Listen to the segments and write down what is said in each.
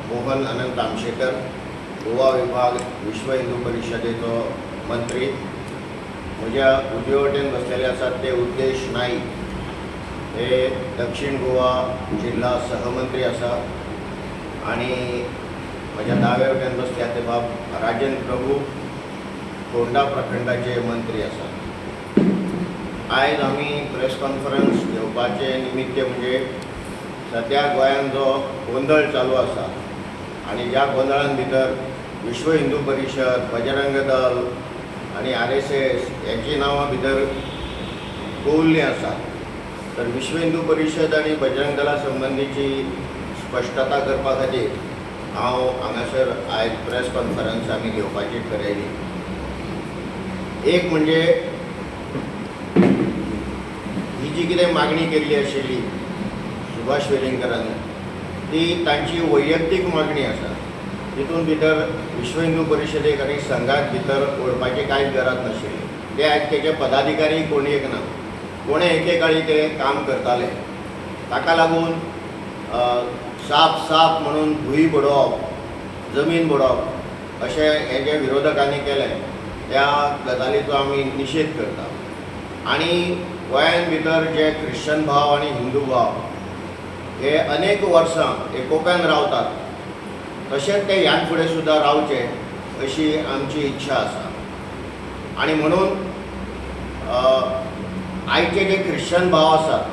मोहन अनंत आमशेकर, गोवा विभाग विश्व हिंदू परिशदेचो मंत्री. म्हज्या उजवे वटेन बसलेले आसात ते उद्देश नाईक, हे दक्षिण गोवा जिल्हा सहमंत्री आसा आनी म्हज्या दाव्या वटेन बसल्या ते बाब राजन प्रभू, फोंडा प्रखंडाचे मंत्री आसात. आयज आमी प्रेस कॉन्फरन्स घेवपाचें निमित्य म्हणजे सद्या गोंयांत जो गोंदळ चालू आसा आनी ज्या गोंदळान भितर विश्व हिंदू परिशद, बजरंग दल आनी आरएसएस हेंची नांवां भितर कौल्लीं आसात, तर विश्व हिंदू परिशद आनी बजरंग दला संबंदीची स्पश्टता करपा खातीर हांव हांगासर आयज प्रेस कॉन्फरन्स आमी घेवपाची ठरयली. एक म्हणजे ही जी कितें मागणी केल्ली आशिल्ली सुभाष वेलिंगकरांनी, ती तांची वैयक्तीक मागणी आसा. तितून भितर विश्व हिंदू परिशदेक आनी संघाक भितर ओडपाची कांयच गरज नाशिल्ली. ते आयज तेजे पदाधिकारी कोण एक ना, कोणे एकेकाळी ते काम करताले. ताका लागून साप साप म्हणून भूंय बडोवप, जमीन बडोवप अशें हें जे विरोधकांनी केलें, त्या गजालीचो आमी निशेध करता. आनी गोंयान भितर जे ख्रिश्चन भाव आनी हिंदू भाव हे अनेक वर्सां एकोप्यान रावतात, तशेंच ते ह्यान फुडें सुद्दां रावचे अशी आमची इच्छा आसा. आनी म्हणून आयचे जे ख्रिश्चन भाव आसात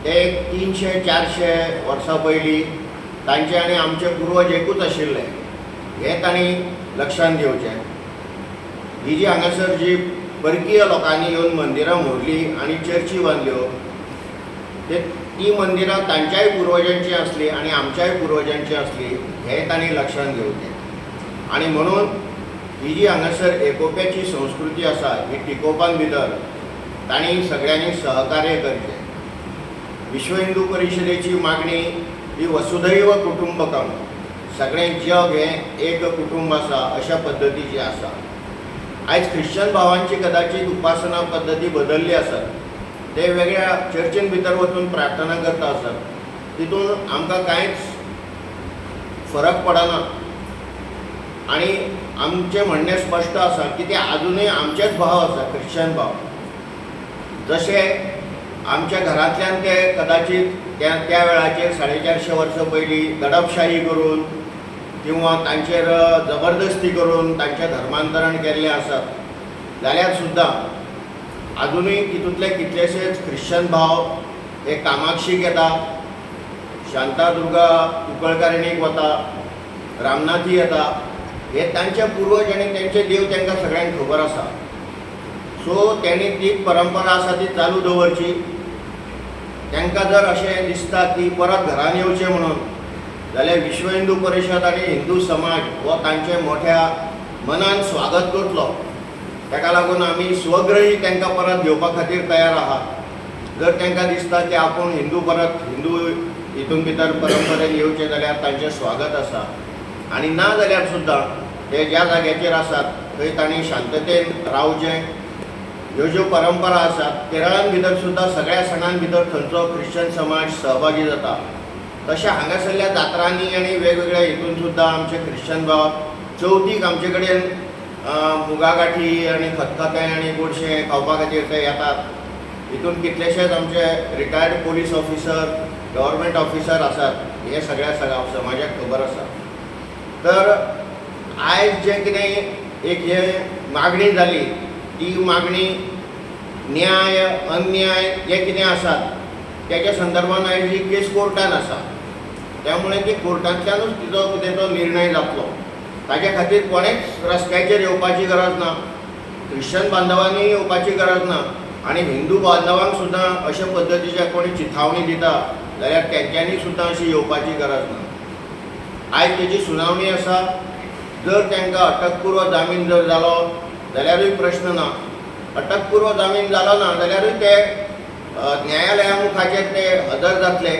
ते 300-400 वर्सां पयलीं तांचे आनी आमचे पुर्वज एकूच आशिल्ले हें तांणी लक्षांत घेवचें. ही जी हांगासर जी परकीय लोकांनी येवन मंदिरां मोडलीं आनी चर्ची बांदल्यो, ते ती मंदिरां तांच्याय पुर्वजांची आसली आनी आमच्याय पुर्वजांची आसली हें तांणी लक्षांत घेवचें. आनी म्हणून ही जी हांगासर एकोप्याची संस्कृती आसा ही टिकोवपान भितर तांणी सगळ्यांनी सहकार्य करचें. विश्व हिंदू परिशदेची मागणी ही वसुधैव कुटुंबकम, सगळें जग हें एक कुटुंब आसा अशा पद्दतीचें आसा. आयज ख्रिश्चन भावांची कदाचीत उपासना पद्दती बदलली आसत, ते वेगळ्या चर्चीन भितर वचून प्रार्थना करता आसत, तितून आमकां कांयच फरक पडना. आनी आमचें म्हणणें स्पश्ट आसा की ते आजुनूय आमचेच भाव आसा, ख्रिश्चन भाव. जशे आमच्या घरांतल्यान ते कदाचीत त्या त्या वेळाचेर 450 वर्सां पयलीं दडपशाही करून किंवा तांचेर जबरदस्ती करून तांचें धर्मांतरण केल्लें आसत जाल्यार सुद्दां आजुनूय तितूंतले कितलेशेच ख्रिश्चन भाव हे कामाक्षीक येता, शांतादुर्गा कुंकळकारणीक वता, रामनाथी येता. हे तांचे पुर्वज आनी तांचे देव तांकां सगळ्यांक खबर आसा. सो तेणी ती परंपरा आसा ती चालू दवरची. तांकां जर अशें दिसता की परत घरान येवचें म्हणून, जाल्यार विश्व हिंदू परिशद आनी हिंदू समाज हो तांचें मोठ्या मनान स्वागत करतलो. ताका लागून आमी स्वग्रही तांकां परत घेवपा खातीर तयार आहा. जर तांकां दिसता की आपूण हिंदू परत हिंदू हितून भितर परंपरेन येवचें जाल्यार तांचें स्वागत आसा. आनी ना जाल्यार सुद्दां ते ज्या जाग्याचेर आसात थंय तांणी शांततेन रावचें. ह्यो ज्यो परंपरा आसात, केरळान भितर सुद्दां सगळ्या सणां भितर थंयचो ख्रिश्चन समाज सहभागी जाता, तशें हांगासरल्या जात्रांनी आनी वेगवेगळ्या हितून सुद्दां आमचे ख्रिश्चन भाव चवथीक आमचे कडेन मुगा गाठी आनी खतखतें आनी गोडशें खावपा खातीर ते येतात. हितून कितलेशेच आमचे retired police officer, government officer आसात, हें सगळ्या समाजाक खबर आसा. तर आयज जें कितें एक हें मागणी जाली, ती मागणी न्याय अन्याय जे कितें आसात तेच्या संदर्भान आयज ही केस कोर्टान आसा, त्यामुळे ती कोर्टांतल्यानूच तिजो कितें तो निर्णय जातलो. ताजे खातीर कोणेच रस्त्याचेर येवपाची गरज ना, ख्रिश्चन बांधवांनी येवपाची गरज ना आनी हिंदू बांधवांक सुद्दां अशे पद्दतीच्या कोणी चिथावणी दिता जाल्यार तेंच्यांनी सुद्दां अशी येवपाची गरज ना. आयज तेजी सुनावणी आसा. जर तांकां अटकपूर्व जामीन जर जालो जाल्यारूय प्रश्न ना, अटकपूर्व जामीन जालो ना जाल्यारूय ते न्यायालया मुखाचेर ते हजर जातले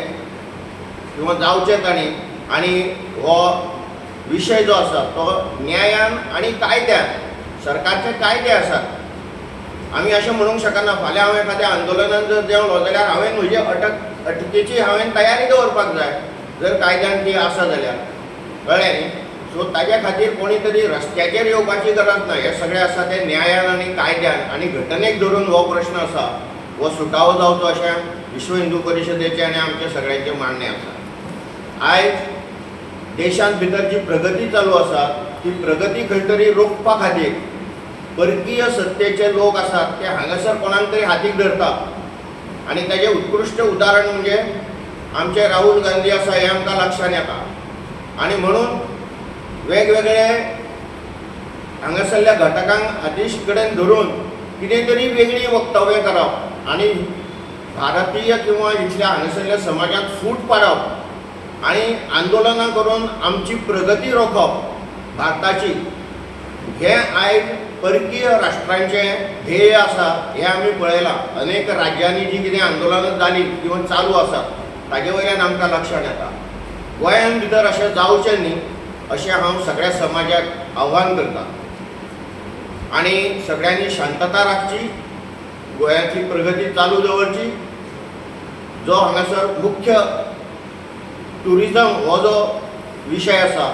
किंवा जावचे तांणी. आनी हो विशय जो आसा तो न्यायान आनी कायद्यान, सरकारचे कायदे आसात, आमी अशें म्हणूंक शकना फाल्यां हांव एखाद्या आंदोलनान जर देंवलो जाल्यार हांवें म्हजी अटकेची हांवें तयारी दवरपाक जाय, जर कायद्यान ती आसा जाल्यार. कळ्ळें न्ही? सो ताज्या खातीर कोणी तरी रस्त्याचेर येवपाची गरज ना. हें सगळें आसा तें न्यायान आनी कायद्यान आनी घटनेक धरून हो प्रश्न आसा हो सुटावो जावचो अशें विश्व हिंदू परिशदेचें आनी आमचें सगळ्यांचें मान्य आसा. आयज देशांत भितर जी प्रगती चालू आसा ती प्रगती खंय तरी रोखपा खातीर परकीय सत्तेचे लोक आसात ते हांगासर कोणाक तरी हातीक धरता आनी ताजें उत्कृश्ट उदाहरण म्हणजे आमचे राहुल गांधी आसा हें आमकां लक्षांत येता. आनी म्हणून वेगवेगळे हांगासरल्या घटकांक हातीश कडेन धरून कितें तरी वेगळीं वक्तव्यां करप आनी भारतीय किंवा इतल्या हांगासरल्या समाजांत फूट पाडप आनी आंदोलनां करून आमची प्रगती रोखप भारताची, हें आयज परकीय राष्ट्रांचें ध्येय आसा हें आमी पळयलां. अनेक राज्यांनी जीं कितें आंदोलनां जालीं किंवा चालू आसात ताजे वयल्यान आमकां लक्षांत येता. गोंयांत भितर अशें जावचें न्ही अशें हांव सगळ्या समाजाक आव्हान करतां आनी सगळ्यांनी शांतता राखची, गोंयांतली प्रगती चालू दवरची. जो हांगासर मुख्य ट्युरिजम हो जो विशय आसा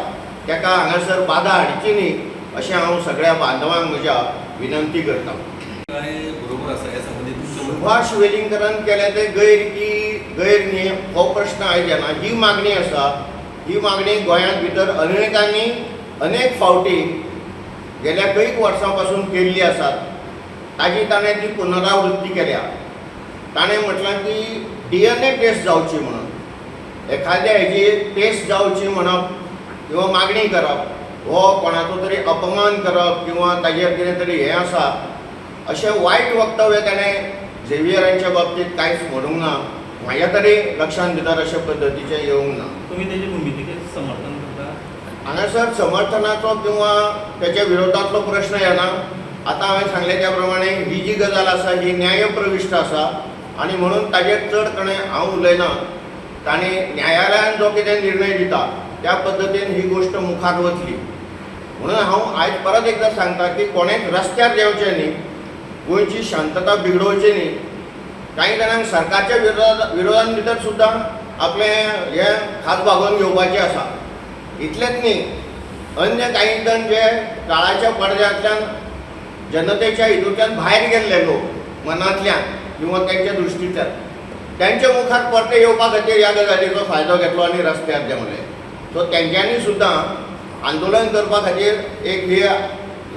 ताका हांगासर बादा हाडची न्ही अशें हांव सगळ्या बांधवांक म्हज्या विनंती करतां. काय बरोबर आसा ह्या संबंदी तुमचें मत? सुभाष वेलिंगकरान केलें तें गैर की गैर न्ही हो प्रश्न आयज येना. ही मागणी आसा, ही मागणी गोंयांत भितर अनेकांनी अनेक फावटी गेल्या कैक वर्सां पासून केल्ली आसात. ताजी ताणें ती पुनरावृत्ती केल्या. ताणें म्हटलां की DNA test जावची म्हणून, एखाद्या हेजी टेस्ट जावची म्हणप किंवा मागणी करप हो कोणाचो तरी अपमान करप किंवा ताजेर कितें तरी हें आसा अशें वायट वक्तव्य ताणें झेवियरांच्या बाबतींत कांयच म्हणूंक ना. म्हाज्या तरी लक्षांत भितर अशे पद्दतीचें येवंक ना. तुमी तेजे भुमिकेक समर्थन करता? हांगासर समर्थनाचो किंवा तेच्या विरोधांतलो प्रश्न येना. आतां हांवें सांगलें त्या प्रमाणे ही जी गजाल आसा ही न्यायप्रविश्ट आसा आनी म्हणून ताजेर चड कडेन हांव उलयना. ताणें न्यायालयान जो कितें निर्णय दिता त्या पद्दतीन ही गोश्ट मुखार वतली. म्हणून हांव आयज परत एकदां सांगता की कोणेंच रस्त्यार देंवचें न्ही, गोंयची शांतता बिगडोवची न्ही. कांय जाणांक सरकारच्या विरोधान भितर सुद्दां आपलें हें खास भागोवन घेवपाचें आसा. इतलेंच न्ही, अन्य कांय जाण जे काळाच्या पडद्यांतल्यान जनतेच्या हितूंतल्यान भायर गेल्ले लोक मनांतल्यान किंवा तांच्या दृश्टींतल्यान त्यांच्या मुखार परते येवपा खातीर ह्या गजालीचो फायदो घेतलो आनी रस्त्यार देंवले. सो तेंच्यांनी सुद्दां आंदोलन करपा खातीर एक हे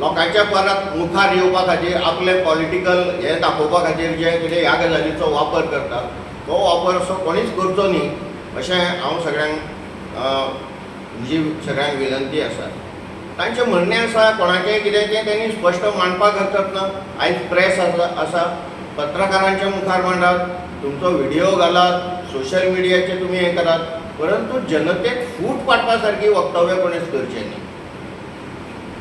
लोकांच्या परत मुखार येवपा खातीर आपलें पॉलिटिकल हें दाखोवपा खातीर जें कितें ह्या गजालीचो वापर करतात तो वापर असो कोणीच करचो न्ही अशें हांव सगळ्यांक म्हजी सगळ्यांक विनंती आसा. तांचें म्हणणें आसा कोणाचें कितें तें तेणी स्पश्ट मांडपाक हरकत ना. आयज प्रेस आसा, पत्रकारांच्या मुखार मांडात, तुमचो व्हिडियो घालात, सोशल मिडियाचेर तुमी हें करात, परंतु जनतेक फूट पाडपा सारकी वक्तव्य कोणेच करचें न्ही.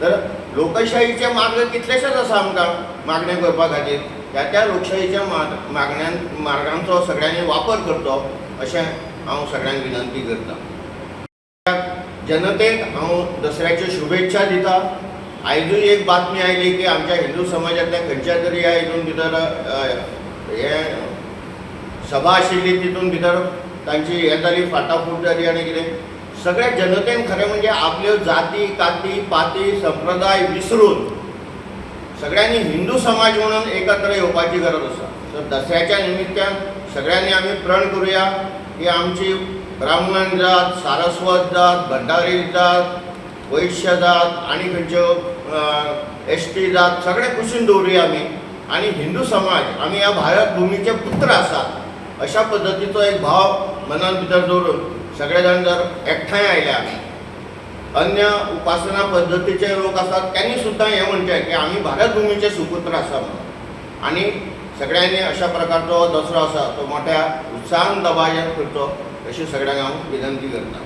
तर लोकशाहीचे मार्ग कितलेशेच आसा आमकां मागण्यो करपा खातीर, त्या त्या लोकशाहीच्या मार्गांचो सगळ्यांनी वापर करचो अशें हांव सगळ्यांक विनंती करतां. जनतेक हांव दसऱ्याच्यो शुभेच्छा दिता. आयजूय एक बातमी आयली की आमच्या हिंदू समाजांतल्या खंयच्या तरी ह्या हितून भितर हें सभा आशिल्ली तितून भितर तांची हें जाली, फाटाफूट जाली आनी कितें. सगळ्या जनतेन खरें म्हणजे आपल्यो जाती काती पाती संप्रदाय विसरून सगळ्यांनी हिंदू समाज म्हणून एकत्र येवपाची गरज आसा. तर दसऱ्याच्या निमित्तान सगळ्यांनी आमी प्रण करुया की आमची ब्राह्मण जात, सारस्वत जात, भंडारी जात, वैश्य जात आनी खंयच्यो एस टी जात सगळें कुशीन दवरुया आमी आनी हिंदू समाज आमी ह्या भारत भुमीचे पुत्र आसात अशा पद्दतीचो एक भाव मनात भितर दवरून सगळे जाण जर एकठांय आयल्या, अन्य उपासना पद्दतीचे लोक आसात त्यांनी सुद्दां हें म्हणचें की आमी भारत भुमीचे सुपुत्र आसा म्हणून. आनी सगळ्यांनी अशा प्रकारचो दसरो आसा तो मोठ्या उत्साहान दबाज्यान करचो अशी सगळ्यांक हांव विनंती करता.